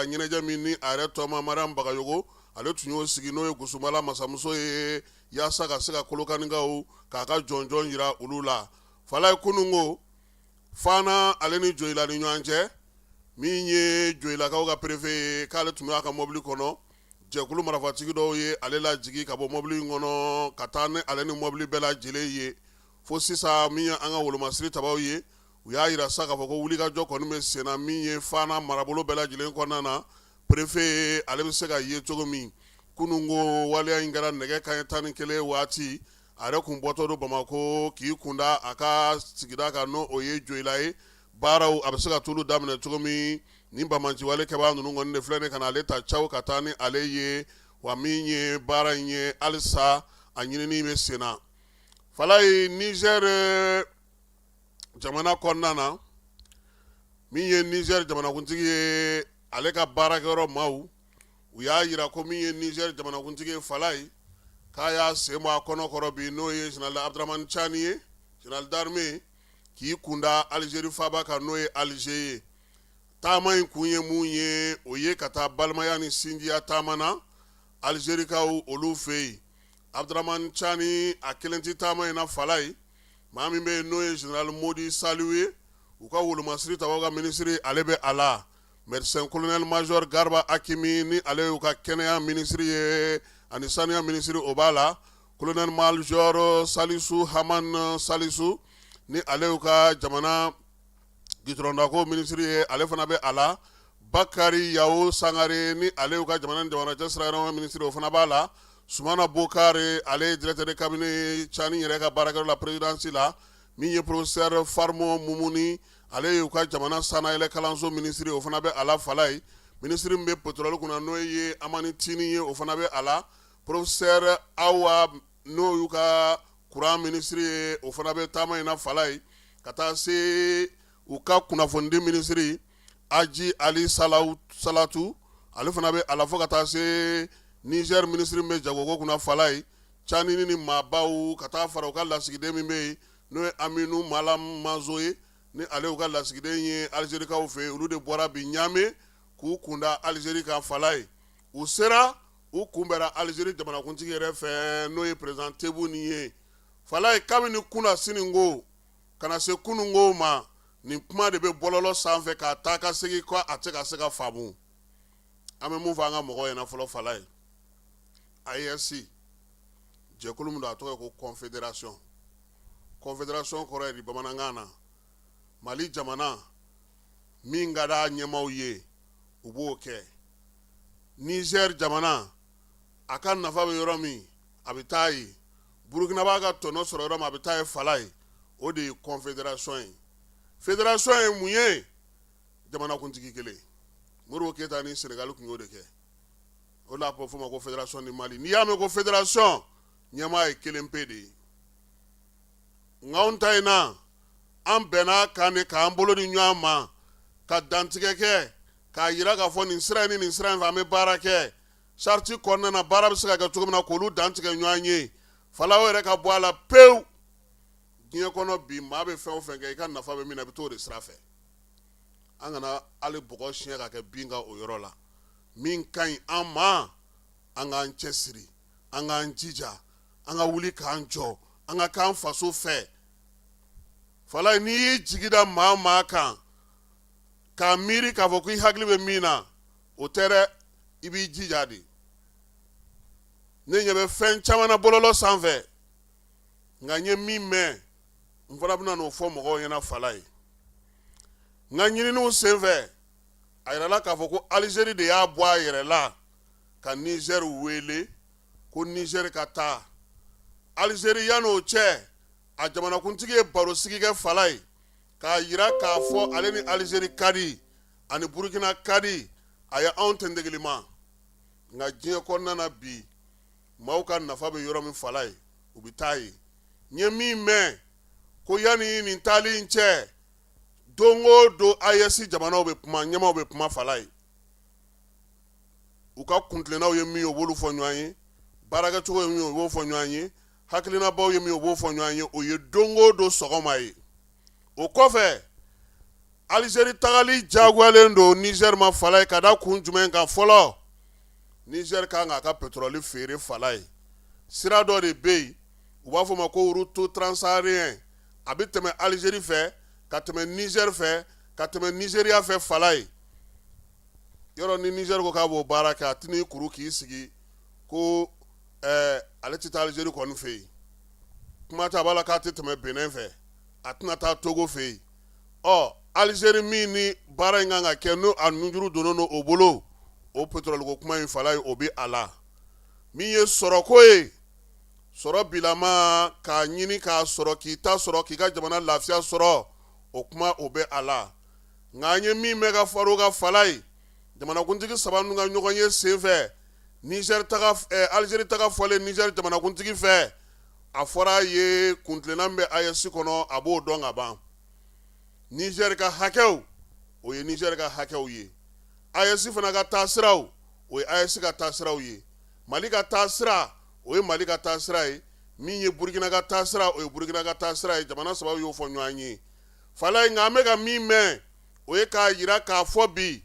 Ɲɛnajɛ min ni a yɛrɛ tɔgɔma Mariam Bagayogo, ale tun y'o sigi, n'o ye Gusumala masamuso ye, yaasa ka se ka Kolokanikaw k'a ka jɔnjɔn jira olu la. Falaye, kununko Fana, ale ni Joyila ni ɲɔgɔn cɛ, min ye Joyilakaw ka perefe ye, k'ale tun bɛ a ka mɔbili kɔnɔ, jɛkulu marifatigi dɔw ye ale lajigin ka bɔ mɔbili in kɔnɔ ka taa ni ale ni mɔbili bɛɛ lajɛlen ye. Fo sisan, min ye an ka wolomasiri tabaw ye, u y'a jira sa k'a fɔ ko wulikajɔ kɔni bɛ senna min ye Fana marabolo bɛɛ lajɛlen kɔnɔna na, perefe ale bɛ se ka ye cogo min. Kununko waleya in kɛra nɛgɛ kanɲɛ 11 waati. A yɛrɛ kun bɔtɔ don Bamakɔ k'i kunda a ka sigida kan, n'o o ye Joyila ye. Baaraw a bɛ se ka t'olu daminɛ cogo min, ni banbaanciwale kɛbaa ninnu kɔni de filɛ nin ka na ale ta caw ka taa ni ale ye. Wa min ye baara in ye, halisa a ɲinini bɛ senna. Falaye, Niger jamana kɔnɔna na, min ye Niger jamanakuntigi ye, ale ka baarakɛyɔrɔ maaw, u y'a jira ko min ye Niger jamanakuntigi ye, Falaye, k'a y'a sen bɔ a kɔnɔ kɔrɔ bi, n'o ye général Abdramane Tiani ye, général d'armée, k'i kunda Algérie faaba kan, n'o ye Alger ye. Taama in kun ye mun ye? O ye ka taa balimaya ni sinjiya taama na Algerikaw olu fɛ yen. Abdramane Tiani, a kelen tɛ taama in na. Falaye, maa min bɛ yen, n'o ye général Modi Saliou ye, u ka wolomasiri tabaw ka minisiri, ale bɛ a la. Médecin colonel major Garba Hakimi, ni ale y'u ka kɛnɛya minisiri ye ani saniya minisiri, o b'a la. Colonel major Salisu Haman Salisu, ni ale y'u ka jamana gitɔrɔndako minisiri ye, ale fana bɛ a la. Bakari Yawo Sangare, ni ale y'u ka jamana ni jamana cɛ sira minisiri, o fana b'a la. Sumana Bokari, ale ye directeur de cabinet Tiani yɛrɛ ka baarakɛyɔrɔ la, présidence la. Min ye professeur Farmo Mumuni, ale y'u ka jamana sannayɛlɛ kalanso minisiri, o fana bɛ a la. Falaye, minisiri min bɛ pétrole kunna, n'o ye Amani Tini ye, o fana bɛ a la. Professeur Awa, n'o y'u ka courant minisiri ye, o fana bɛ taama in na. Falaye, ka taa se u ka kunnafonidi minisiri Aji Ali Salatu, ale fana bɛ a la, fo ka taa se Niger minisiri min bɛ jagoko kunna. Falaye, Tiani ni maabaw ka taa fara u ka lasigiden min bɛ yen, n'o ye Aminu Malam Mazo ye, ni ale y'u ka lasigiden ye Algerikaw fɛ, olu de bɔra bi Ɲame k'u kunda Algérie kan. Falaye, u sera, u kunbɛra Algérie jamanakuntigi yɛrɛ fɛ, n'o ye président Tebboune ye. Falaye, kabini kunasini ko ka na se kununko ma, nin kuma de bɛ bɔlɔlɔ sanfɛ k'a taa ka segin ko a tɛ ka se ka faamu. An bɛ mun fɔ an ka mɔgɔw ɲɛna fɔlɔ, Falaye, AES jɛkulu min don, a tɔgɔ ye ko confédération. Confédération kɔrɔ ye di bamanankan na? Mali jamana, min ka d'a ɲɛmaaw ye, u b'o kɛ. Niger jamana, a ka nafa bɛ yɔrɔ min, a bɛ taa yen. Burukina b'a ka tɔnɔ sɔrɔ yɔrɔ min, a bɛ taa yen. Falaye, o de ye confédération ye. Fédération ye mun ye? Jamanakuntigi kelen. Modibo Keyita ni Sénégal tun y'o de kɛ, o la a bɛ f'o ma ko fédération du Mali. N'i y'a mɛn ko fédération, ɲɛmaa ye kelen pe de ye. Nka anw ta in na, an bɛnna kan de k'an bolo di ɲɔgɔn ma ka dantigɛ kɛ k'a jira k'a fɔ nin sira in ni nin sira in fɛ, an bɛ baara kɛ charte kɔnɔna na, baara bɛ se ka kɛ cogo min na, k'olu dantigɛ ɲɔgɔn ye. Falaye, o yɛrɛ ka bɔ a la pewu. Diɲɛ kɔnɔ bi, maa bɛ fɛn o fɛn kɛ, i ka nafa bɛ min na, i bɛ t'o de sira fɛ. An kana hali bɔgɔ siɲɛ ka kɛ bin kan o yɔrɔ la. Min ka ɲi an ma, an k'an cɛsiri, an k'an jija, an ka wuli k'an jɔ, an ka k'an faso fɛ. Falaye, n'i y'i jigi da maa o maa kan k'a miiri k'a fɔ ko i hakili bɛ min na, o tɛ dɛ, i b'i jija de. Ne ɲɛ bɛ fɛn caman na bɔlɔlɔ sanfɛ, nka n ye min mɛn, n fana bɛna n'o fɔ mɔgɔw ɲɛna. Falaye, n ka ɲininiw senfɛ, a yirala k'a fɔ ko Algérie de y'a bɔ a yɛrɛ la ka Niger wele ko Niger ka taa Algérie. Yan'o cɛ, a jamanakuntigi ye barosigi kɛ, Falaye, k'a yira k'a fɔ ale ni Algérie ka di, ani Burukina ka di, a ye anw tɛntɛgilima. Nka diɲɛ kɔnɔna na bi, maaw ka nafa bɛ yɔrɔ min, Falaye, u bɛ taa yen. N ye min mɛn ko yanni nin taali in cɛ, don o don AES jamanaw bɛ kuma, ɲɛmaaw bɛ kuma. Falaye, u ka kuntilennaw ye min ye, u b'olu fɔ ɲɔgɔn ye. Baarakɛcogo ye min ye, u b'o fɔ ɲɔgɔn ye. Hakilinabaw ye min ye, u b'o fɔ ɲɔgɔn ye. O ye don o don sɔgɔma ye. O kɔfɛ, Alizeri tagali jagoyalen don Nizɛri ma Falaye, ka da kun jumɛn kan? Fɔlɔ, Nizɛri kan k'a ka pétrole feere Falaye. Sira dɔ de bɛ yen, u b'a fɔ o ma ko route transaharien. A bɛ tɛmɛ Alizeri fɛ, ka tɛmɛ Nizɛri fɛ, ka tɛmɛ Nizeriya fɛ Falaye. Yɔrɔ ni Nizɛri ko k'a b'o baara kɛ, a tɛn'i kuru k'i sigi ko ale tɛ taa Alizeri kɔni fɛ yen. Kuma tɛ a b'a la k'a tɛ tɛmɛ Benin fɛ, a tɛna taa Togo fɛ yen. Ɔ, Alizeri min ni baara in kan ka kɛ, n'o a nunjuru donnen don o bolo, o pétrole ko kuma in Falaye, o bɛ a la. Min ye sɔrɔko ye, sɔrɔ bilama k'a ɲini k'a sɔrɔ, k'i ta sɔrɔ, k'i ka jamana lafiya sɔrɔ, o kuma o bɛ a la. Nka an ye min mɛn ka far'o kan Falaye, jamanakuntigi saba ninnu ka ɲɔgɔn ye senfɛ, Nizɛri taga, Alizeri taga fɔlen Nizɛri jamanakuntigi fɛ, a fɔra a ye kuntilenna min bɛ AES kɔnɔ, a b'o dɔn ka ban. Nizɛri ka hakɛw, o ye Nizɛri ka hakɛw ye. AES fana ka taasiraw, o ye AES ka taasiraw ye. Mali ka taasira, o ye Mali ka taasira ye. Min ye Burukina ka taasira, o ye Burukina ka taasira ye. Jamana saba y'o fɔ ɲɔgɔn ye Falaye. Nka an bɛ ka min mɛn, o ye k'a jira k'a fɔ bi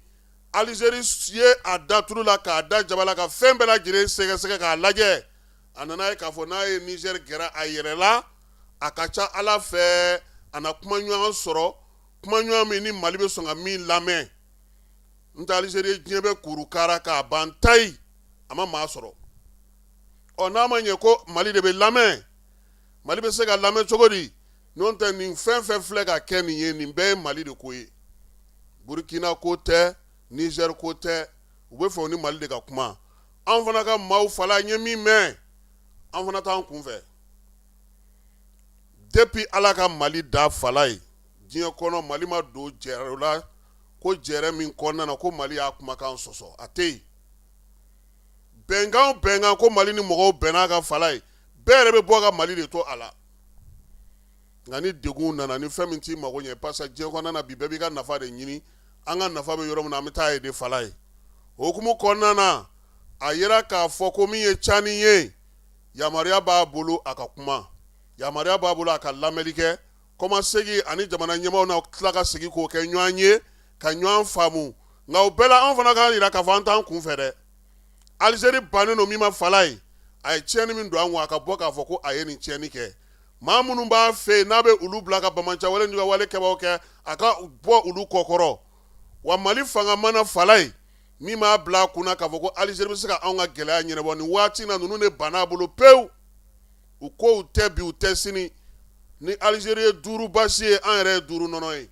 Alizeri ye a da tulu la, k'a da jaba la, ka fɛn bɛɛ lajɛlen sɛgɛsɛgɛ k'a lajɛ. A nana ye k'a fɔ n'a ye Nizɛri gɛrɛ a yɛrɛ la, a ka ca Ala fɛ a na kuma ɲɔgɔn sɔrɔ, kuma ɲɔgɔn min ni Mali bɛ sɔn ka min lamɛn. N tɛ Alizeri ye diɲɛ bɛɛ kurukara k'a ban tayi, a ma maa sɔrɔ. Ɔ, n'a ma ɲɛ ko Mali de bɛ lamɛn, Mali bɛ se ka lamɛn cogo di? N'o tɛ, nin fɛn fɛn filɛ ka kɛ nin ye, nin bɛɛ ye Mali de ko ye. Burukina ko tɛ, Nizɛri ko tɛ. U bɛ fɛ u ni Mali de ka kuma. An fana ka maaw Falaye, n ye min mɛn, an fana t'an kunfɛ. Depuis Ala ka Mali da Falaye, diɲɛ kɔnɔ, Mali ma don jɛrɛ la ko jɛrɛ min kɔnɔna na ko Mali y'a kumakan sɔsɔ, a tɛ yen. Bɛnkan o bɛnkan ko Mali ni mɔgɔw bɛnna kan Falaye, bɛɛ yɛrɛ bɛ bɔ ka Mali de to a la. Nka ni degun nana, ni fɛn min t'i mago ɲɛ, parce que diɲɛ kɔnɔna na bi, bɛɛ b'i ka nafa de ɲini. An ka nafa bɛ yɔrɔ min na, an bɛ taa yen de Falaye. O hukumu kɔnɔna na, a yera k'a fɔ ko min ye Cani ye, yamaruya b'a bolo a ka kuma, yamaruya b'a bolo a ka lamɛnli kɛ. Kɔmasegin ani jamana ɲɛmaaw na tila ka segin k'o kɛ ɲɔgɔn ye ka ɲɔgɔn faamu. Nka o bɛɛ la, an fana k'a jira k'a fɔ an t'an kun fɛ dɛ. Alizeri bannen don min ma Falaye, a ye tiɲɛni min don an kun, a ka bɔ k'a fɔ ko a ye nin tiɲɛni kɛ. Maa minnu b'a fɛ yen, n'a bɛ olu bila ka banbaanciya wale ni wale kɛbaaw kɛ, a ka bɔ olu kɔkɔrɔ. Wa Mali fanga mana Falaye, min b'a bila a kunna k'a fɔ ko Alizeri bɛ se ka anw ka gɛlɛya ɲɛnabɔ nin waati in na, ninnu de banna a bolo pewu. U ko u tɛ bi, u tɛ sini. Ni Alizeri ye duuru basi ye, an yɛrɛ ye duuru nɔnɔ ye.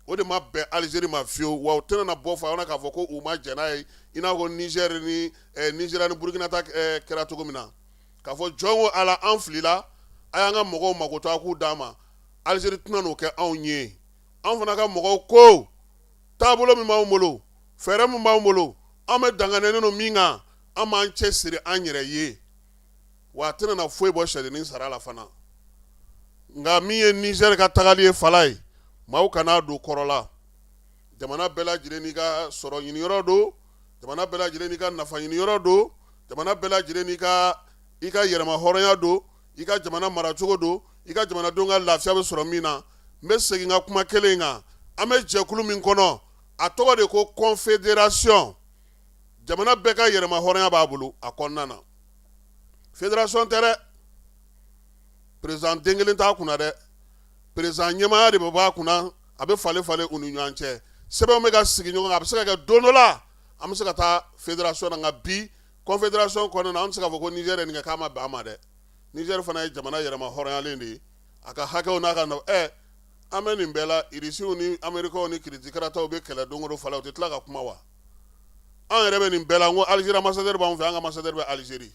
O de ma bɛn Alizeri ma fiyewu. Wa u tɛna na bɔ fa k'a fɔ ko u ma jɛn n'a ye, i n'a fɔ Nizɛri ni Nizeriya ni Burukina ta kɛra cogo min na, k'a fɔ jɔn ko Ala, an filila, a y'an ka mɔgɔw makoto, a k'u d'an ma. Alizeri tɛna n'o kɛ anw ye. An fana ka mɔgɔw ko taabolo min b'anw bolo, fɛɛrɛ min b'anw bolo, an bɛ danganɛnen don min kan, an b'an cɛ siri an yɛrɛ ye. Wa a tɛna na foyi bɔ sɛdennin sara la fana. Nka min ye Nizɛri ka tagali ye Falaye, maaw kan'a don kɔrɔ la. Jamana bɛɛ lajɛlen n'i ka sɔrɔ ɲiniyɔrɔ don, jamana bɛɛ lajɛlen n'i ka nafa ɲiniyɔrɔ don, jamana bɛɛ lajɛlen n'i ka i ka yɛrɛma hɔrɔnya don, i ka jamana maracogo don, i ka jamanadenw ka lafiya bɛ sɔrɔ min na. N bɛ segin ka kuma kelen kan. An bɛ jɛkulu min kɔnɔ, a tɔgɔ de ko confédération. Jamana bɛɛ ka yɛrɛma hɔrɔnya b'a bolo a kɔnɔna na. Fédération tɛ dɛ, président den kelen t'a kunna dɛ, président ɲɛmaaya de b'a kunna. A bɛ falen falen u ni ɲɔgɔn cɛ, sɛbɛnw bɛ ka sigi ɲɔgɔn kan. A bɛ se ka kɛ don dɔ la an bɛ se ka taa fédération na. Nka bi, confédération kɔnɔna na, an bɛ se k'a fɔ ko Niger ye nin kɛ k'a ma bɛn a ma dɛ. Niger fana ye jamana yɛrɛma hɔrɔnyalen de ye, a ka hakɛw n'a ka an bɛ nin bɛɛ la. Irisiw ni Amerikaw ni kiritikarataw bɛ kɛlɛ don o don Falaye, u tɛ tila ka kuma wa? An yɛrɛ bɛ nin bɛɛ la, n ko Algérie ambassadeur b'anw fɛ, an ka ambassadeur bɛ Algérie,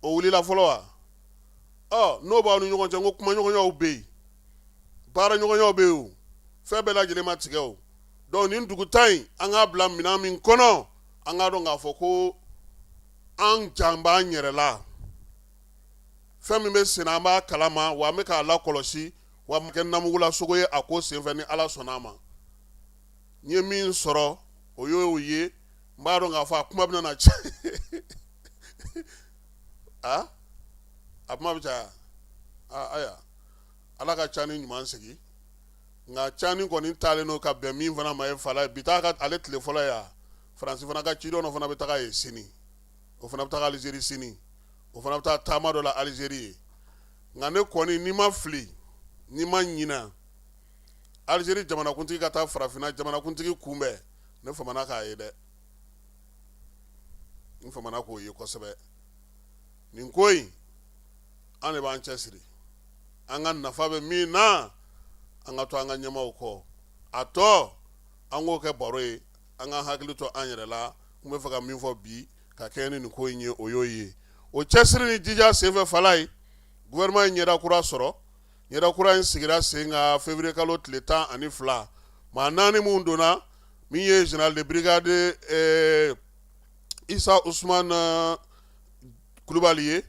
o wulila fɔlɔ wa? Ɔ, n'o b'aw ni ɲɔgɔn cɛ, n ko kumaɲɔgɔnyaw bɛ yen, baaraɲɔgɔnyaw bɛ yen, o fɛn bɛɛ lajɛlen ma tigɛ o. Donc nin dugu tan in, an k'a bila minɛn min kɔnɔ, an k'a dɔn k'a fɔ ko an jan b'an yɛrɛ la. Fɛn min bɛ sen, an b'a kalama, wa an bɛ k'a lakɔlɔsi, wa kɛ namugula sogo ye a ko senfɛ. Ni Ala sɔnna a ma, n ye min sɔrɔ, o y'o ye. N b'a dɔn k'a fɔ a kuma bɛna na caya, a a kuma bɛ caya. Ayiwa, Ala ka ca ni ɲuman sigi. Nka cani kɔni taalen don ka bɛn min fana ma ye Falaye, bi t'a ka ale tile fɔlɔ ye. Faransi fana ka ciden dɔ fana bɛ taga yen sini, o fana bɛ taga Alizeri sini, o fana bɛ taa taama dɔ la Alizeri ye. Nka ne kɔni, ni ma fili, ni ma ɲina, Alizeri jamanakuntigi ka taa farafinna jamanakuntigi kunbɛn, ne famana k'a ye dɛ, n famana k'o ye kosɛbɛ. Nin ko in, an de b'an cɛsiri, an ka nafa bɛ min na, an ka to an ka ɲɛmaaw kɔ. A tɔ, an k'o kɛ baro ye, an ka hakili to an yɛrɛ la. N bɛ fɛ ka min fɔ bi ka kɛɲɛ ni nin ko in ye, o y'o ye. O cɛsiri ni jija senfɛ, Falaye, gouvernement ye ɲɛda kura sɔrɔ. Ɲɛda kura in sigira sen kan février kalo tile 12. Maa naani minnu donna, min ye général de brigade Isa Usman Kulubali ye,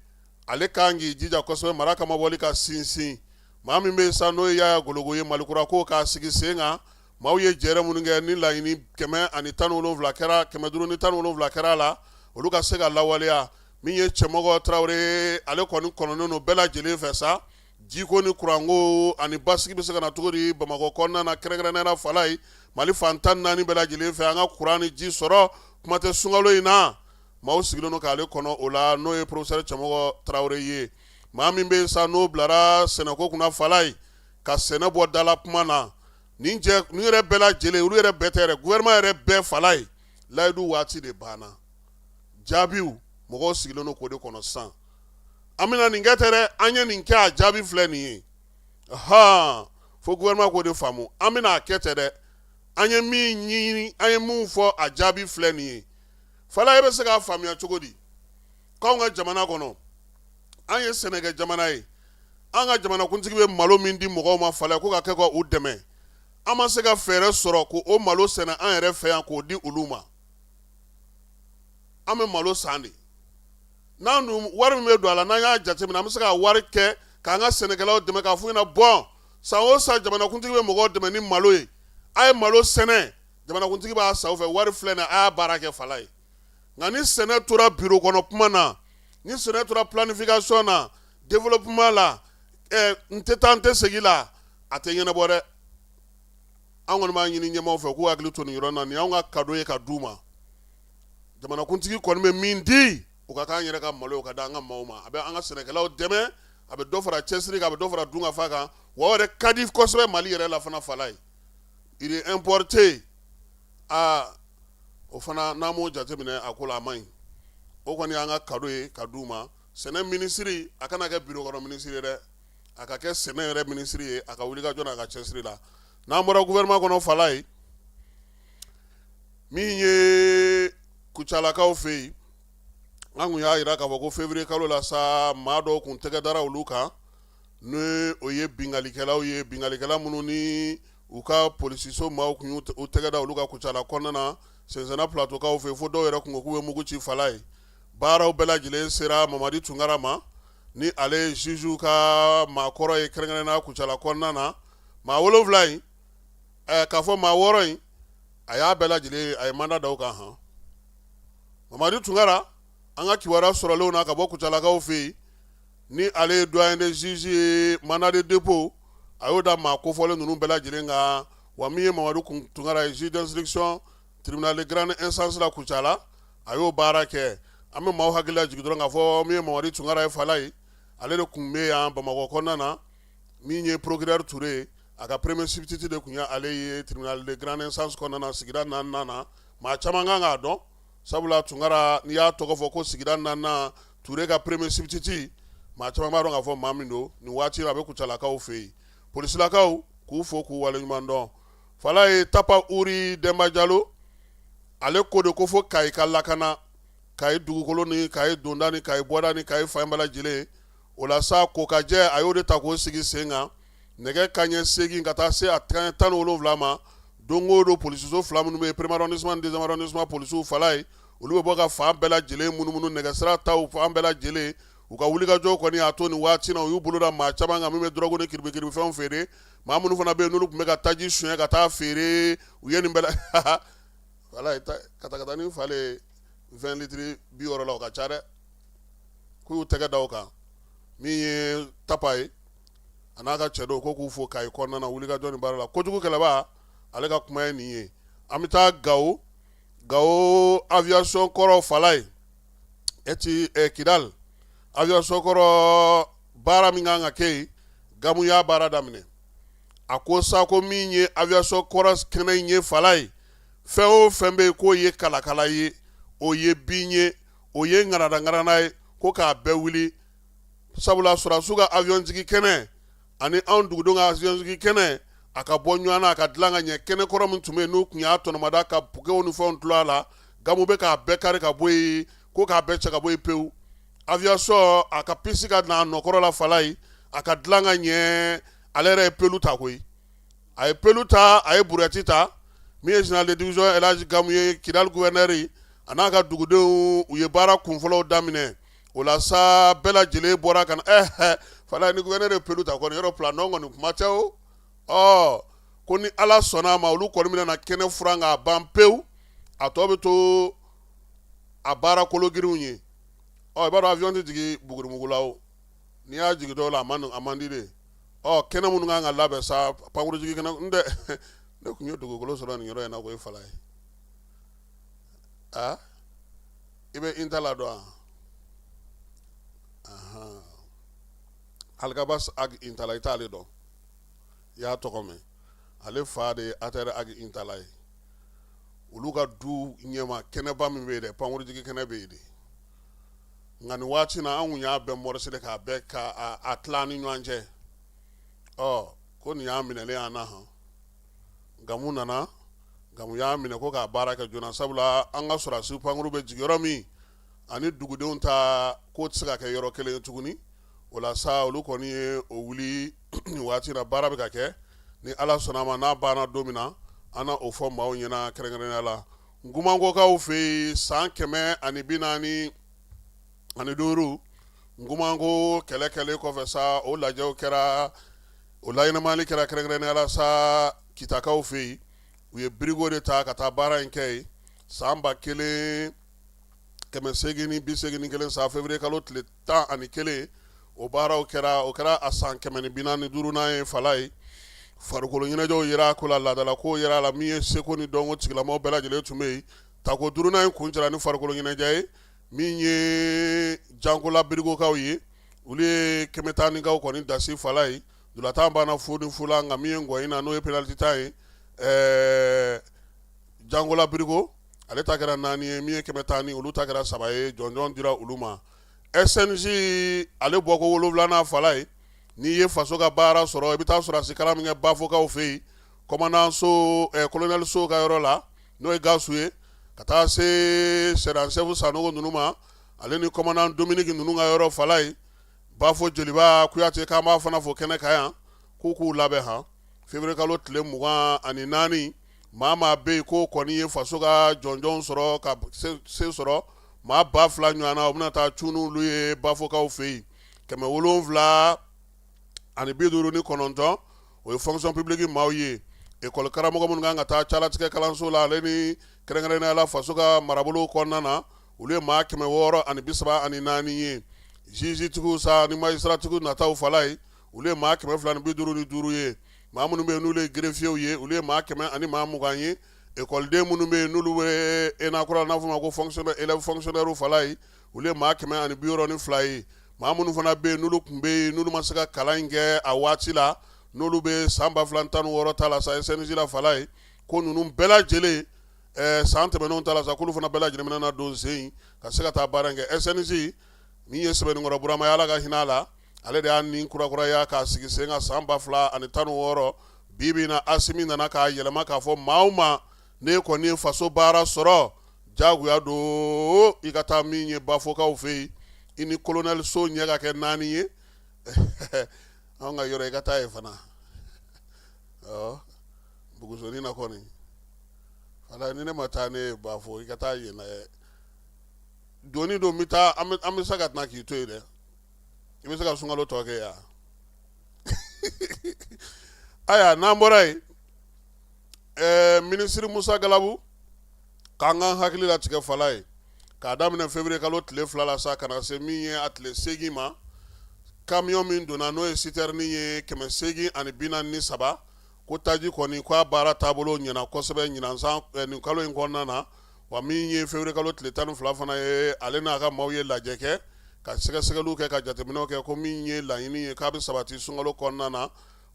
ale kan k'i jija kosɛbɛ mara kamabɔli ka sinsin. Maa min bɛ sa, n'o ye Yaya Gologo ye, Malikura ko k'a sigi sen kan. Maaw ye jɛrɛ minnu kɛ ni laɲini 117 kɛra, 517 kɛra a la, olu ka se ka lawaleya. Min ye Cɛmɔgɔ Tarawele, ale kɔni kɔnɔnen don bɛɛ lajɛlen fɛ sa, jiko ni kuranko ani basigi bɛ se ka na cogo di Bamakɔ kɔnɔna na, kɛrɛnkɛrɛnnenya la Falaye, Mali fan 14 bɛɛ lajɛlen fɛ, an ka kuran ni ji sɔrɔ, kuma tɛ sunkalo in na. Maaw sigilen don k'ale kɔnɔ o la, n'o ye professeur Cɛmɔgɔ Tarawele ye. Maa min bɛ sa, n'o bilara sɛnɛko kunna, Falaye, ka sɛnɛ bɔ dala kuma na, nin jɛ nin yɛrɛ bɛɛ lajɛlen, olu yɛrɛ bɛɛ tɛ yɛrɛ, gouvernement yɛrɛ bɛɛ, Falaye, layidu waati de banna. Jaabiw, mɔgɔw sigilen don k'o de kɔnɔ sisan. An bɛna nin kɛ tɛ dɛ, an ye nin kɛ, a jaabi filɛ nin ye. Hɔn, fo gouvernement k'o de faamu. An bɛna a kɛ tɛ dɛ, an ye min ɲini, an ye mun fɔ, a jaabi filɛ nin ye. Falaye, bɛ se k'a faamuya cogo di k'anw ka jamana kɔnɔ, an ye sɛnɛkɛ jamana ye, an ka jamanakuntigi bɛ malo min di mɔgɔw ma, Falaye, ko ka kɛ ka u dɛmɛ, an ma se ka fɛɛrɛ sɔrɔ k'o malo sɛnɛ an yɛrɛ fɛ yan k'o di olu ma? An bɛ malo san de. N'an dun wari min bɛ don a la, n'an y'a jateminɛ, an bɛ se ka wari kɛ k'an ka sɛnɛkɛlaw dɛmɛ, k'a f'u ɲɛna: bɔn, san o san jamanakuntigi bɛ mɔgɔw dɛmɛ ni malo ye, a ye malo sɛnɛ, jamanakuntigi b'a san fɛ, wari filɛ nin, a y'a baara kɛ, Falaye. Nka ni sɛnɛ tora biro kɔnɔ kuma na, ni sɛnɛ tora planification na, développement la, n tɛ taa n tɛ segin la, a tɛ ɲɛnabɔ dɛ. An kɔni b'a ɲini ɲɛmaaw fɛ k'u hakili to nin yɔrɔ na. Nin y'anw ka cadeau ye ka d'u ma. Jamanakuntigi kɔni bɛ min di, o ka k'an yɛrɛ ka malo ye, o ka di an ka maaw ma, a bɛ an ka sɛnɛkɛlaw dɛmɛ, a bɛ dɔ fara cɛsiri kan, a bɛ dɔ fara dunkafa kan, wa o yɛrɛ ka di kosɛbɛ Mali yɛrɛ la fana, Falaye. Riz importé, aa, o fana, n'an m'o jateminɛ a ko la, a man ɲi. O kɔni y'an ka cadeau ye ka d'u ma. Sɛnɛ minisiri, a kana kɛ biro kɔnɔ minisiri ye dɛ, a ka kɛ sɛnɛ yɛrɛ minisiri ye, a ka wuli ka jɔ n'a ka cɛsiri la. N'an bɔra gouvernement kɔnɔ, Falaye, min ye Kucalakaw fɛ yen, an kun y'a jira k'a fɔ ko février kalo la sa, maa dɔw kun tɛgɛ dara olu kan, ni o ye binkalikɛlaw ye, binkalikɛla minnu ni u ka polisiso maaw kun y'u tɛgɛ da olu kan Kucala kɔnɔna na, Sɛnsɛnna Plateaukaw fɛ, fo dɔw yɛrɛ kun ko k'u bɛ mugu ci, Falaye. Baaraw bɛɛ lajɛlen sera Mamadi Tunkara ma, ni ale ye juge ka maakɔrɔ ye kɛrɛnkɛrɛnnenya Kucala kɔnɔna na. Maa wolonwula in, k'a fɔ maa wɔɔrɔ in, a y'a bɛɛ lajɛlen, a ye mandat da u kan. Hɔn, Mamadi Tunkara, an ka kibaruya sɔrɔlenw na ka bɔ Kucalakaw fɛ yen, ni ale ye doyen des juges ye, mandat de dépôt, a y'o da maa kofɔlen ninnu bɛɛ lajɛlen kan. Wa min ye Mamadu Tunkara ye, juge d'instruction, tribunal de grande instance la Kucala, a y'o baara kɛ. An bɛ maaw hakili lajigin dɔrɔn k'a fɔ min ye Mamadi Tunkara ye, Falaye, ale de tun bɛ yan Bamakɔ kɔnɔna na. Min ye procureur Ture ye, a ka premier substitut de tun ye ale ye tribunal de grande instance kɔnɔna na, sigida naaninan na. Maa caman kan k'a dɔn, sabula Tunkara, n'i y'a tɔgɔ fɔ ko sigida naaninan, Ture ka premier substitut, maa caman b'a dɔn k'a fɔ maa min don. Nin waati a bɛ Kucalakaw fɛ yen. Polisilakaw k'u fo k'u waleɲuman dɔn. Falaye, Tapa Uri Denba Jalo, ale ko de ko fo Kayi ka lakana, Kayi dugukolo ni Kayi donda ni Kayi bɔda ni Kayi fan bɛɛ lajɛlen. O la sa, ko ka jɛ, a y'o de ta k'o sigi sen kan, nɛgɛ kanɲɛ 8 ka taa se a kanɲɛ 17 ma, don o don, polisiso fila minnu bɛ yen, premier arrondissement ni deuxième arrondissement polisiw, Falaye, olu bɛ bɔ ka fan bɛɛ lajɛlen munumunu, nɛgɛsira taw fan bɛɛ lajɛlen. U ka wulikajɔ kɔni y'a to nin waati na, u y'u bolo da maa caman kan min bɛ dɔrɔgu ni kiribikiribifɛnw feere. Maa minnu fana bɛ yen, n'olu tun bɛ ka taji suɲɛ ka taa feere, u ye nin bɛɛ la. Falaye, katakatanin falen 20 litres 60 la, o ka ca dɛ. K'u y'u tɛgɛ da o kan. Min ye Tapa ye, a n'a ka cɛdenw ko k'u fo Kayi kɔnɔna na wulikajɔ ni baara la kojugu kɛlɛba ale ka kuma ye nin ye. An bɛ taa Gawo, Gawo aviation kɔrɔ Falaye e ti Kidali aviation kɔrɔ baara min kan ka kɛ yen, Gamu y'a baara daminɛ. A ko sa ko min ye aviation kɔrɔ kɛnɛ in ye Falaye, fɛn o fɛn bɛ yen k'o ye kalakala ye, o ye bin ye, o ye ŋarada-ŋarada ye, ko k'a bɛɛ wuli. Sabula sɔrɔdasiw ka avion jigin kɛnɛ ani anw dugudenw ka avion jigin kɛnɛ, a ka bɔ ɲɔgɔn na, a ka dilan ka ɲɛ. Kɛnɛ kɔrɔ min tun bɛ yen n'u tun y'a tɔnɔmada ka bouquetw ni fɛnw turu a la, Gamu bɛ k'a bɛɛ kari ka bɔ yen, ko k'a bɛɛ cɛ ka bɔ yen pewu. Aviation a ka piste ka na a nɔkɔrɔ la Falaye, a ka dilan ka ɲɛ. Ale yɛrɛ ye pelu ta koyi, a ye pelu ta, a ye brouette ta. Min ye général de division Elhaji Gamu ye, Kidali gouverneur, a n'a ka dugudenw, u ye baara kunfɔlɔw daminɛ. O la sa, bɛɛ lajɛlen bɔra ka na. Falaye, ni gouverneur ye pelu ta kɔni, yɔrɔ plan dɔn kɔni kuma tɛ o. Ɔ ko ni Ala sɔnna a ma, olu kɔni bɛna na kɛnɛ furan k'a ban pewu, a tɔ bɛ to a baara kologirinw ye. Ɔ i b'a dɔn avion tɛ jigin bugurimugu la o, n'i y'a jigin dɔw la, a man di de. Ɔ kɛnɛ minnu kan ka labɛn sa, pankurujigi kɛnɛ n tɛ, ne tun ye dugukolo sɔrɔ nin yɔrɔ in na koyi Falaye. Aa, i bɛ Intala dɔn wa? Alikabasi Ag Intala, i t'ale dɔn? I y'a tɔgɔ mɛn. Ale fa de ye Atɛri Ag Intala ye. Olu ka du ɲɛma kɛnɛba min bɛ yen dɛ, pankurujigi kɛnɛ bɛ yen de. Nka nin waati na, an kun y'a bɛɛ morceler k'a bɛɛ ka a tila ni ɲɔgɔn cɛ. Ɔ ko nin y'a minɛlen an na hɔn. Gamu nana, Gamu y'a minɛ ko k'a baara kɛ joona, sabula an ka sɔrɔdasi pankuru bɛ jigin yɔrɔ min ani dugudenw ta k'o tɛ se ka kɛ yɔrɔ kelen ye tuguni. O la sa, olu kɔni ye o wuli. Nin waati na, baara bɛ ka kɛ. Ni Ala sɔnna a ma, n'a banna don min na, an na o fɔ maaw ɲɛna kɛrɛnkɛrɛnnenya la. Nkumankokaw fɛ yen, san 145 Nkumanko kɛlɛ kɛlen kɔfɛ sa, o lajɛw kɛra, o laɲɛnamali kɛra kɛrɛnkɛrɛnnenya la sa Kitakaw fɛ yen. U ye birigo de ta ka taa baara in kɛ yen san 1881 san février kalo tile 11. O baaraw kɛra, o kɛra a san 145nan ye Falaye. Farikolo ɲɛnajɛw yera a ko la, laadala kow yera a la. Min ye seko ni dɔnko tigilamaw bɛɛ lajɛlen tun bɛ yen. Tako duurunan in kuncɛra ni farikolo ɲɛnajɛ ye. Min ye Jankola birigokaw ye, olu ye kɛmɛ tanikaw kɔni dasi Falaye. Ntolatan banna 0-0 la. Nka min ye ngɔyin na, n'o ye penalty tan ye, Jankola birigo ale ta kɛra 4 ye. Min ye kɛmɛ tan ni, olu ta kɛra 3 ye. Jɔnjɔn dira olu ma. SNJ ale bɔko wolonwulanan Falaye, n'i ye faso ka baara sɔrɔ, i bɛ taa sɔrɔdasi kalan min kɛ Bafokaw fɛ yen, commandant so, colonel so ka yɔrɔ la, n'o ye Gasu ye, ka taa se sergent-chef Sanogo ninnu ma, ale ni commandant Dominique ninnu ka yɔrɔ Falaye. Bafo jeliba Kuyate, k'an b'a fana fo kɛnɛ kan yan, k'u k'u labɛn han. Février kalo tile 24, maa maa bɛ yen k'o kɔni ye faso ka jɔnjɔn sɔrɔ ka se sɔrɔ, maa 2000 ɲɔgɔn na, o bɛna taa cun n'olu ye Bafokaw fɛ yen. 759, o ye fonction publique maaw ye, école karamɔgɔ minnu kan ka taa calatigɛ kalanso la, ale ni kɛrɛnkɛrɛnnenya la faso ka marabolo kɔnɔna na, olu ye maa 634 ye. Juge-tigiw sa ni magistrat-tigiw nataw Falaye, olu ye maa 255 ye. Maa minnu bɛ yen n'olu ye greffiers ye, olu ye maa kɛmɛ ani maa mugan ye. Ekɔliden minnu bɛ yen n'olu bɛ ENA kura, n'a fɔ ma ko fonctionnaire, élève fonctionnaire Falaye, olu ye maa 162 ye. Maa minnu fana bɛ yen n'olu tun bɛ yen, n'olu ma se ka kalan in kɛ a waati la, n'olu bɛ san 2016 ta la sa SNJ la Falaye, ko ninnu bɛɛ lajɛlen, san tɛmɛnenw ta la sa, k'olu fana bɛɛ lajɛlen bɛna don sen ka se ka taa baara in kɛ. SNJ min ye Sɛbɛnninkɔrɔ Burama ye, Ala ka hinɛ a la, ale de y'a ni kurakuraya k'a sigi sen kan san 2016. Bi bi na, Asimi nana k'a yɛlɛma k'a fɔ maa o maa n'e kɔni ye faso baara sɔrɔ, jagoya don i ka taa min ye Bafokaw fɛ yen, i ni colonel so ɲɛ ka kɛ 4 ye. Anw ka yɔrɔ, i ka taa yen fana Bugusoni na kɔni Falaye, ni ne ma taa ne ye Bafo, i ka taa yen. Doni don, n bɛ taa, an bɛ se ka tɛna k'i to yen dɛ. I bɛ se ka sunkalo tɔ kɛ yan. Ayiwa, n'an bɔra yen, minisiri Musa Galabu k'an ka hakili latigɛ Falaye, k'a daminɛ février kalo tile 2 la sa ka na se min ye a tile 8 ma. Kamiyɔn min donna, n'o ye sitɛrini ye 843, ko taji kɔni ko a baara taabolo ɲɛna kosɛbɛ ɲinan san nin kalo in kɔnɔna na. Wa min ye février kalo tile 12 fana ye, ale n'a ka maaw ye lajɛ kɛ ka sɛgɛsɛgɛliw kɛ, ka jateminɛw kɛ, ko min ye laɲini ye k'a bɛ sabati sunkalo kɔnɔna na.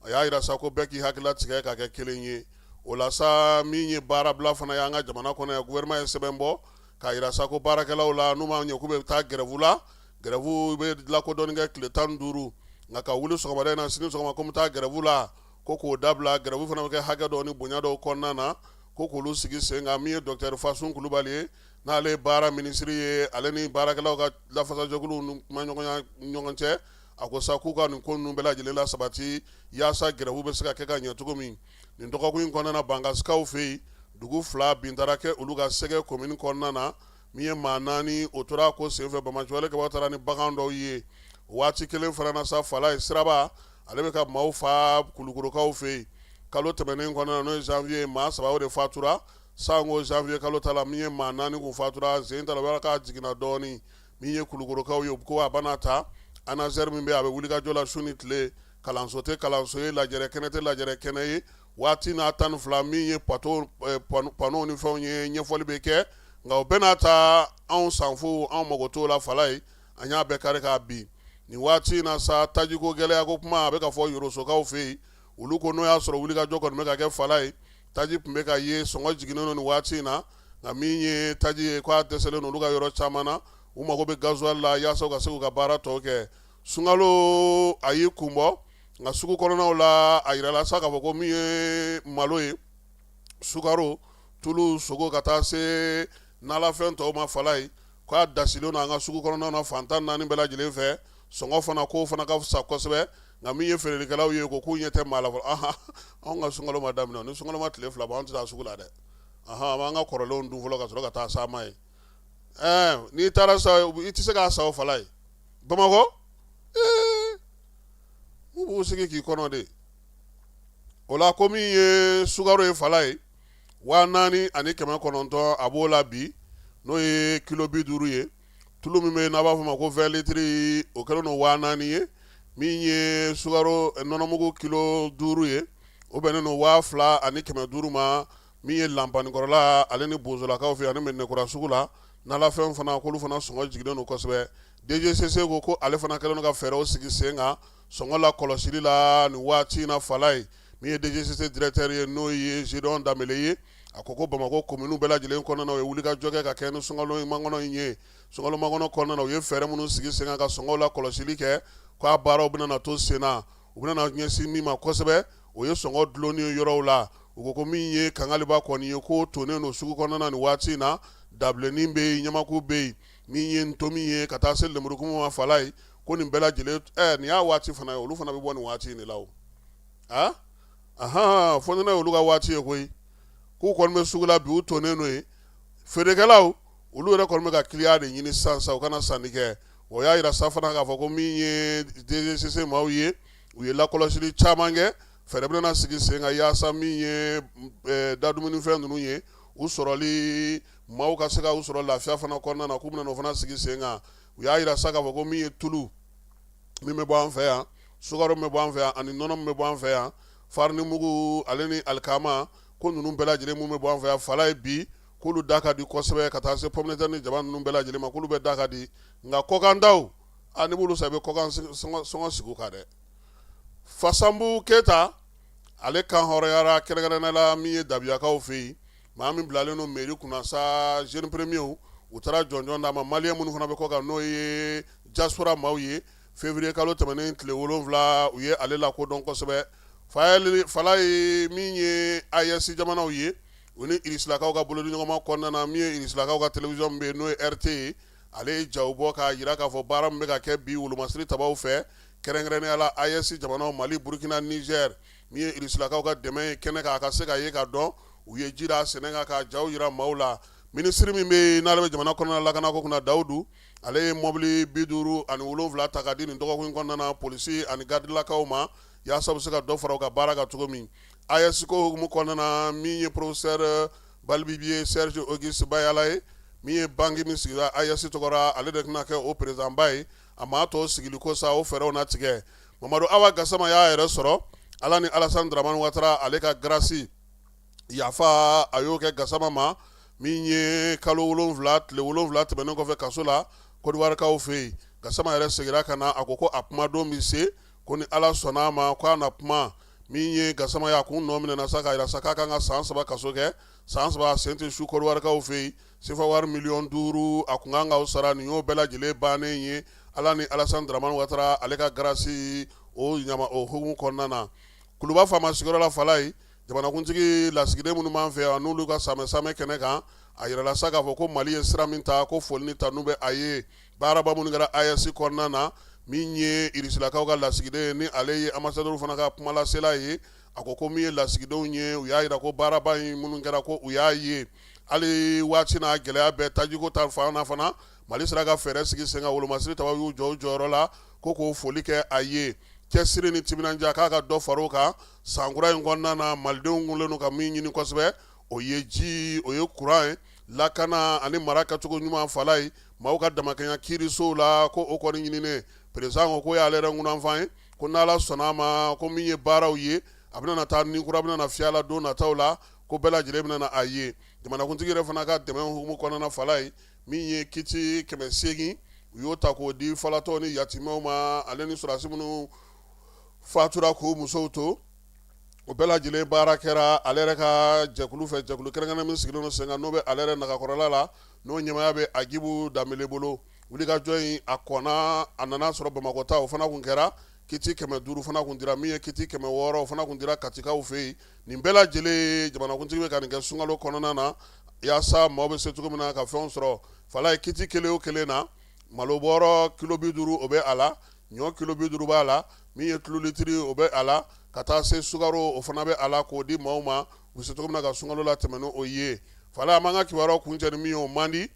A y'a jira sa ko bɛɛ k'i hakili latigɛ ka kɛ kelen ye. O la sa, min ye baarabila fana ye an ka jamana kɔnɔ yan, gouvernement ye sɛbɛn bɔ k'a jira sa ko baarakɛlaw la, n'u m'a ɲɛ k'u bɛ taa grève la, grève bɛ lakodɔnni kɛ tile 15, nka ka wuli sɔgɔmada in na, sini sɔgɔma ko n bɛ taa grève la, ko k'o dabila. Grève fana bɛ kɛ hakɛ dɔw ni bonya dɔw kɔnɔna na, ko k'olu sigi sen kan. Min ye docteur Fasun Kulubali ye, n'ale ye baara minisiri ye, ale ni baarakɛlaw ka lafasajɛkuluw ni kumaɲɔgɔnya ɲɔgɔn cɛ, a ko sa k'u ka nin ko ninnu bɛɛ lajɛlen la sabati yaasa grève bɛ se ka kɛ ka ɲɛ cogo min. Nin dɔgɔkun in kɔnɔna na, Bankasikaw fɛ yen, dugu fila bin taara kɛ olu ka Sɛgɛ komini kɔnɔna na. Min ye maa naani, o tora ko senfɛ. Banbaanciwale kɛbaaw taara ni bagan dɔw ye. Waati kelen fana na sa, Falaye Siraba, ale bɛ ka maaw fa Kulukorokaw fɛ yen. Kalo tɛmɛnen kɔnɔna na, n'o ye janvier, maa saba o de fatura. Sango janvier kalo ta la, min ye maa naani kun fatura sen ta la, k'a jiginna dɔɔnin. Min ye Kulukorokaw ye, ko a bana ta ANASER min bɛ, a bɛ wulikajɔ la su ni tile. Kalanso tɛ kalanso ye, lajɛrɛ kɛnɛ tɛ lajɛrɛ kɛnɛ ye. Waati n'a 12, min ye pato panneau ni fɛnw ye, ɲɛfɔli bɛ kɛ, nka o bɛɛ n'a ta, anw sanfo, anw mago t'o la. Falaye, an y'a bɛɛ kari k'a bin. Nin waati in na sa, tajiko gɛlɛya ko kuma a bɛ ka fɔ Yorosokaw fɛ yen. Olu ko n'o y'a sɔrɔ wulikajɔ kɔni bɛ ka kɛ, Falaye, taji tun bɛ ka ye, sɔngɔ jiginnen don nin waati in na, nka min ye taji ye, k'a dɛsɛlen don olu ka yɔrɔ caman na. U mago bɛ gasoil la yaasa u ka se k'u ka baara tɔw kɛ. Sunkalo a y'i kun bɔ, nka sugu kɔnɔnaw la, a yirala sa k'a fɔ ko min ye malo ye, sukaro, tulu, sogo, ka taa se nalafɛn tɔw ma, Falaye, k'a dasilen don an ka sugu kɔnɔnaw na fan 14 bɛɛ lajɛlen fɛ. Sɔngɔ fana, k'o fana ka fisa kosɛbɛ, nka min ye feerelikɛlaw ye, ko k'u ɲɛ tɛ maa la fɔlɔ. Anw ka sunkalo ma daminɛ. Ni sunkalo ma tile 2 bɔ, an tɛ taa sugu la dɛ. An b'an ka kɔrɔlenw dun fɔlɔ ka sɔrɔ ka taa s'a ma ye. N'i taara sa, i tɛ se k'a san o, Falaye. Bamakɔ u b'u sigi k'i kɔnɔ de. O la, ko min ye sukaro ye, Falaye, 4900 a b'o la bi, n'o ye kilo 50 ye. Tulu min bɛ yen n'a b'a fɔ ma ko 20 litres, o kɛlen don 4000 ye. Min ye sukaro nɔnɔmugu kilo 5 ye, o bɛnnen don 2500 ma. Min ye Lanpanikɔrɔla ale ni Bozolakaw fɛ ani Mɛdinakura sugu la, nalafɛn fana, k'olu fana sɔngɔ jiginnen don kosɛbɛ. DGCC ko ale fana kɛlen don ka fɛɛrɛw sigi sen kan sɔngɔ la kɔlɔsili la nin waati in na. Falaye, min ye DGCC directeur ye, n'o ye Gédéon Danbɛlɛ ye, a ko Bamakɔ kominiw bɛɛ lajɛlen kɔnɔna na, u ye wulikajɔ kɛ ka kɛ ni sunkalo makɔnɔ in ye. Sunkalo makɔnɔ kɔnɔna na, u ye fɛɛrɛ minnu sigi sen kan ka sɔngɔw la kɔlɔsili kɛ, k'a baaraw bɛna na to sen na. U bɛna na ɲɛsin min ma kosɛbɛ, o ye sɔngɔ dulonni ye yɔrɔw la. U ko min ye kangaliba kɔni ye, ko tonnen don sugu kɔnɔna nin waati in na. Dabilennin bɛ yen, ɲamaku bɛ yen, min ye ntomi ye, ka taa se lemurukumu ma, Falaye, ko nin bɛɛ lajɛlen nin y'a waati fana ye. Olu fana bɛ bɔ nin waati in de la o. Ahan, fonɛnɛ olu ka waati ye koyi. K'u kɔni bɛ sugu la bi, u tonnen don yen. Feerekɛlaw, olu yɛrɛ kɔni bɛ ka kiliyan de ɲini sisan sa, u kana sanni kɛ. O y'a jira sa fana k'a fɔ ko min ye DGCC maaw ye, u ye lakɔlɔsili caman kɛ. Fɛɛrɛ bɛna sigi sen kan yaasa min ye dadumunifɛn ninnu ye, u sɔrɔli, maaw ka se ka u sɔrɔ lafiya fana kɔnɔna na, k'u bɛna o fana sigi sen kan. U y'a jira sa k'a fɔ ko min ye tulu min bɛ bɔ an fɛ yan, sukaro min bɛ bɔ an fɛ yan, ani nɔnɔ min bɛ bɔ an fɛ yan, farini mugu ale ni alikama, ko ninnu bɛɛ lajɛlen min bɛ bɔ an fɛ yan, Falaye, bi k'olu da ka di kosɛbɛ, ka taa se pomme de terre ni jaba ninnu bɛɛ lajɛlen ma, k'olu bɛɛ da ka di. Nka kɔkantaw, a n'i b'olu san, i bɛ kɔkan sɔngɔ sigi u kan dɛ. Fasanbu Keyita, ale kan hɔrɔnyara kɛrɛnkɛrɛnnenya la min ye Dabiyakaw fɛ yen. Maa min bilalen don mairie kunna sa, jeune premier, u taara jɔnjɔn d'a ma. Malien minnu fana bɛ kɔkan, n'o ye diaspora maaw ye, février kalo tɛmɛnen tile 7, u ye ale lakodɔn kosɛbɛ. Falaye, min ye AES jamanaw ye, u ni Irisilakaw ka bolodiɲɔgɔnma kɔnɔna na, min ye Irisilakaw ka télévision min bɛ yen, n'o ye RT ye, ale ye jaw bɔ k'a jira k'a fɔ baara min bɛ ka kɛ bi wolomasiri tabaw fɛ, kɛrɛnkɛrɛnnenya la AES jamanaw, Mali, Burukina, Niger, min ye Irisilakaw ka dɛmɛ ye kɛnɛ kan, a ka se ka ye ka dɔn. U ye ji da sɛnɛ kan ka jaw jira maaw la. Minisiri min bɛ yen n'ale bɛ jamana kɔnɔna lakanako kunna, Dawudu, ale ye mɔbili 57 ta ka di nin dɔgɔkun kɔnɔna na polisi ani garidilakaw ma, yaasa u bɛ se ka dɔ fara u ka baara kan cogo min. AES ko hukumu kɔnɔna na, min ye professeur Balibibiye Serge Auguste Bayala ye, min ye banque min sigira AES tɔgɔ la, ale de tɛna kɛ o président ba ye. A maa tɔw sigili ko sa, o fɛɛrɛw na tigɛ. Mamadu Awa Gasama y'a yɛrɛ sɔrɔ Ala ni Alassane Dramane Ouattara ale ka grâce yafa, a y'o kɛ Gasama ma min ye kalo 7 tile 7 tɛmɛnen kɔfɛ kaso la Kodiwarikaw fɛ yen. Gasama yɛrɛ seginna ka na, a ko ko a kumadon bɛ se, ko ni Ala sɔnna a ma ko a na kuma. Min ye Gasama ye, a kun nɔ minɛna sa k'a jira sa k'a kan ka san 3 kaso kɛ, san 3 a sen tɛ su Kodiwarikaw fɛ yen. Sefa wari miliyɔn 5 a kun kan ka sara, nin y'o bɛɛ lajɛlen bannen ye Ala ni Alassane Dramane Ouattara ale ka grâce o ɲama o hukumu kɔnɔna na. Kuluba faama sigiyɔrɔ la Falaye, jamanakuntigi lasigiden minnu b'an fɛ yan, n'olu ka samɛ samɛ kɛnɛ kan, a yirala sa k'a fɔ ko Mali ye sira min ta, ko foli ni tanu bɛ a ye. Baaraba minnu kɛra AES kɔnɔna na, min ye Irisilakaw ka lasigiden ye, ni ale ye ambassadeur fana ka kumalasela ye, a ko ko min ye lasigidenw ye, u y'a jira ko baaraba in minnu kɛra, ko u y'a ye hali waati n'a gɛlɛya bɛɛ tajiko ta fan na fana, Mali sera ka fɛɛrɛ sigi sen kan. Wolomasiri tabaw y'u jɔ u jɔyɔrɔ la ko k'o foli kɛ a ye. Cɛsiri ni timinandiya, k'a ka dɔ far'o kan sankura in kɔnɔna na. Malidenw kunlen don ka min ɲini kosɛbɛ, o ye ji, o ye kuran ye, lakana ani mara kɛcogo ɲuman. Falaye, maaw ka damakɛɲa kiirisow la, ko o kɔni ɲininen. Président ko k'o y'ale yɛrɛ ŋunanfan ye, ko n'Ala sɔnna a ma, ko min ye baaraw ye, a bɛna taa ni kura bɛna fiyɛ la don nataw la, ko bɛɛ lajɛlen bɛna a ye. Jamanakuntigi yɛrɛ fana ka dɛmɛ hukumu kɔnɔna, Falaye, min ye kiti 800, u y'o ta k'o di falatɔw ni yatimɛw ma, ale ni sɔrɔdasi minnu fatura k'u musow to, o bɛɛ lajɛlen baara kɛra ale yɛrɛ ka jɛkulu fɛ, jɛkulu kɛrɛnkɛrɛn min sigilen don sen kan, n'o bɛ ale yɛrɛ nagakɔrɔla la, n'o ɲɛmaaya bɛ Agibu Danbele bolo. Wulikajɔ in a kɔnna, a nana sɔrɔ Bamakɔ ta o fana kun kɛra, kiti 500 fana kun dira, min ye kiti 600 o fana kun dira Katikaw fɛ yen. Nin bɛɛ lajɛlen, jamanakuntigi bɛ ka nin kɛ sunkalo kɔnɔna na yaasa maaw bɛ se cogo min na ka fɛnw sɔrɔ. Falaye, kiti kelen o kelen na, malo bɔrɔ kilo 50 o bɛ a la, ɲɔ kilo 50 b'a la, min ye tulu litiri o bɛ a la, ka taa se sukaro o fana bɛ a la, k'o di maaw ma u bɛ se cogo min na ka sunkalo latɛmɛ n'o ye. Falaye, an b'an ka kibaruyaw kuncɛ ni min ye, o man di,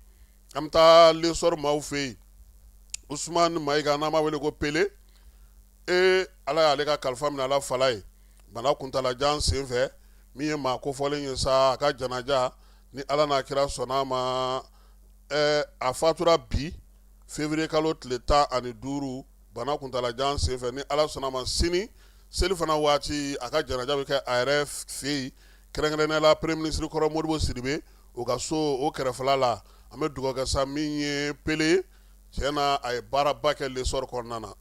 an bɛ taa L'Essor maaw fɛ yen. Usumani Mayiga, n'an b'a wele ko Pele, ee Ala y'ale ka kalifa minɛ a la Falaye, bana kuntalajan senfɛ. Min ye maa kofɔlen ye sa, a ka janaja, ni Ala n'a kira sɔnna a ma, a fatura bi février kalo tile 15 bana kuntalajan senfɛ. Ni Ala sɔnna a ma, sini seli fana waati, a ka janaja bɛ kɛ a yɛrɛ fɛ yen, kɛrɛnkɛrɛnnenya la premier ministre kɔrɔ Modibo Sidibe o ka so o kɛrɛfɛla la. An bɛ dugawu kɛ sa min ye Pele, tiɲɛ na a ye baaraba kɛ L'Essor kɔnɔna na,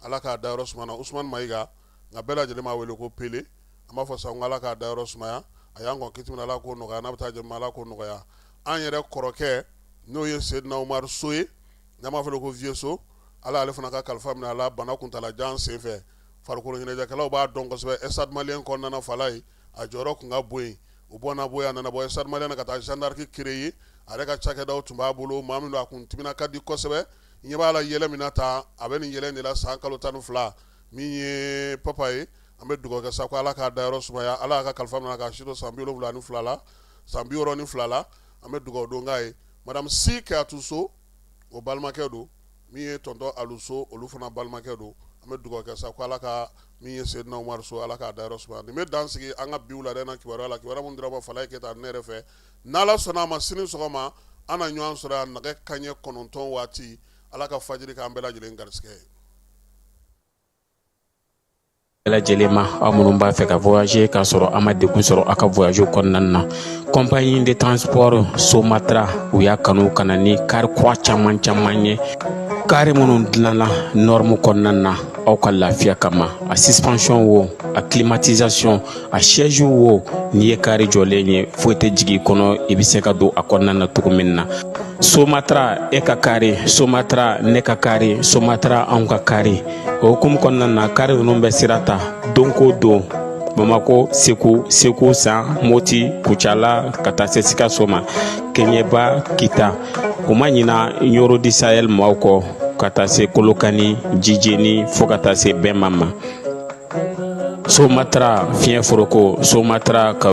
Ala k'a dayɔrɔ sumaya. Usumani Mayiga, nka bɛɛ lajɛlen b'a wele ko Pele. An b'a fɔ sa ko Ala k'a dayɔrɔ sumaya. A y'an kɔn kiti min na, Ala k'o nɔgɔya, n'a bɛ taa jɛ, Ala k'o nɔgɔya. An yɛrɛ kɔrɔkɛ, n'o ye Sedina Umaru So ye, n'an b'a fɔ ko Vieux So, Ala y'ale fana ka kalifa minɛ a la bana kuntalajan senfɛ. Farikolo ɲɛnajɛkɛlaw b'a dɔn kosɛbɛ Stade Malien kɔnɔna na. Falaye, a jɔyɔrɔ tun ka bon yen. O bɔnna bɔ yen, a nana bɔ Stade Malien na ka taa Jeanne d'Arc créer. A yɛrɛ ka cakɛdaw tun b'a bolo. Maa min don, a kun timina ka di kosɛbɛ. Ɲɛ b'a la yɛlɛ min na tan, a bɛ nin yɛlɛ de la san kalo 12. Min ye papa ye, an bɛ dugawu kɛ sa ko Ala k'a dayɔrɔ sumaya. Ala y'a ka kalifa minɛ k'a si to san 72 la, san 62 la. An bɛ dugawu don k'a ye. Madame Si Kayatu So, o balimakɛ don. Min ye tonton Alu So, olu fana balimakɛ don. An bɛ dugawu kɛ sa ko Ala ka min ye Sedina Umaru So, Ala k'a dayɔrɔ sumaya. Nin bɛ dan sigi an ka bi wulada in na kibaruya la, kibaruya minnu dira ma Falaye Keyita ne yɛrɛ fɛ. N'Ala sɔnna a ma, sini sɔgɔma an na ɲɔgɔn sɔrɔ yan nɛgɛ kanɲɛ 9 waati. Ala ka fajiri k'an bɛɛ lajɛlen garisɛgɛ ye. Bɛɛ lajɛlen ma, aw minnu b'a fɛ ka voyager k'a sɔrɔ a ma degun sɔrɔ aw ka voyage kɔnɔna na, compagnie de transport Somatra, u y'a kanu ka na ni kari kura caman caman ye, kari minnu dilanna norme kɔnɔna na aw ka lafiya kama. A suspension wo, a climatisation, a siège wo, n'i ye kari jɔlen ye, foyi tɛ jigin i kɔnɔ, i bɛ se ka don a kɔnɔna na cogo min na. Somatra, e ka kari Somatra, ne ka kari Somatra, anw ka kari. O hukumu kɔnɔna na, kari ninnu bɛ sira ta don ko don Bamako, Segu, Segu San, Moti, Kucala, ka taa se Sikaso ma, Kɛɲɛba, Kita. U ma ɲina Ɲɔrɔ du Sahel maaw kɔ, ka taa se Kolokani, Jijeni, fo ka taa se Bɛma ma. Somatra fiɲɛ foroko Somatra ka